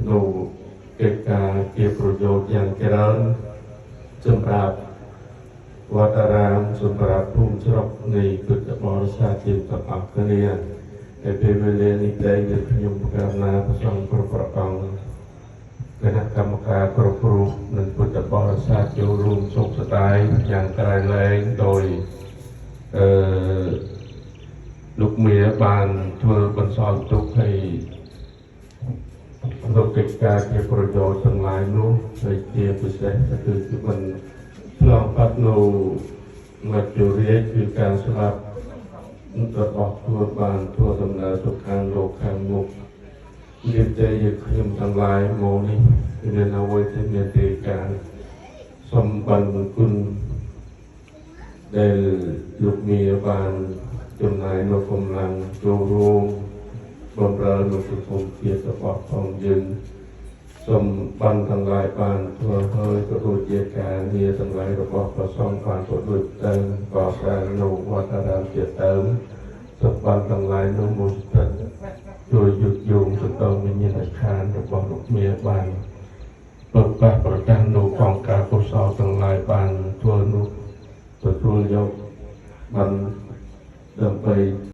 នៅកិច្ចការជាប្រយោជន៍យ៉ាងច្រើនសម្រាប់វត្តអារាមសម្រាប់ភូមិស្រុកនៃពុទ្ធបរិស័ទជាទាំងអស់គ្នាហើយពេលវេលានេះដែរយើងខ្ញុំករុណាប្រសង់គ្រប់ព្រះអង្គគណៈកម្មការគ្រប់រូបនិងពុទ្ធបរិស័ទចូលរួមសោកស្ដាយយ៉ាងក្រៃលែងដោយអឺលោកមាបានធ្វើបន្សល់ទុកឲ្យនៅកិច្ចការជាប្រយោជន៍ទាំងឡាយនោះហើយជាពិសេសគឺគឺមិនឆ្លងកាត់នៅមច្ចុរាជគឺការស្លាប់របស់ខ្លួនបានធ្វើដំណើរទៅខាងលោកខាងមុខមានតែយើងខ្ញុំទាំងឡាយមកនេះមានអ្វីที่មានទេការសំបានគុណដែលលោកមាបានចំណាយនៅកម្លាំងចូលរួមបំរើនៅសង្គមជាតិរបស់ផងយើងសូមបានទាំងឡាយបានធ្វើហើយក៏ដូចជាការងារទាំងឡាយរបស់ព្រះសង្ឃបានក៏ដូចទៅកសាងនៅវត្តអារាមជាដើមសូមបានទាំងឡាយនោះមួយស្ថិតជួយយុទ្ធយោងទៅដល់វិញ្ញាណក្ខន្ធរបស់លោកមាបាន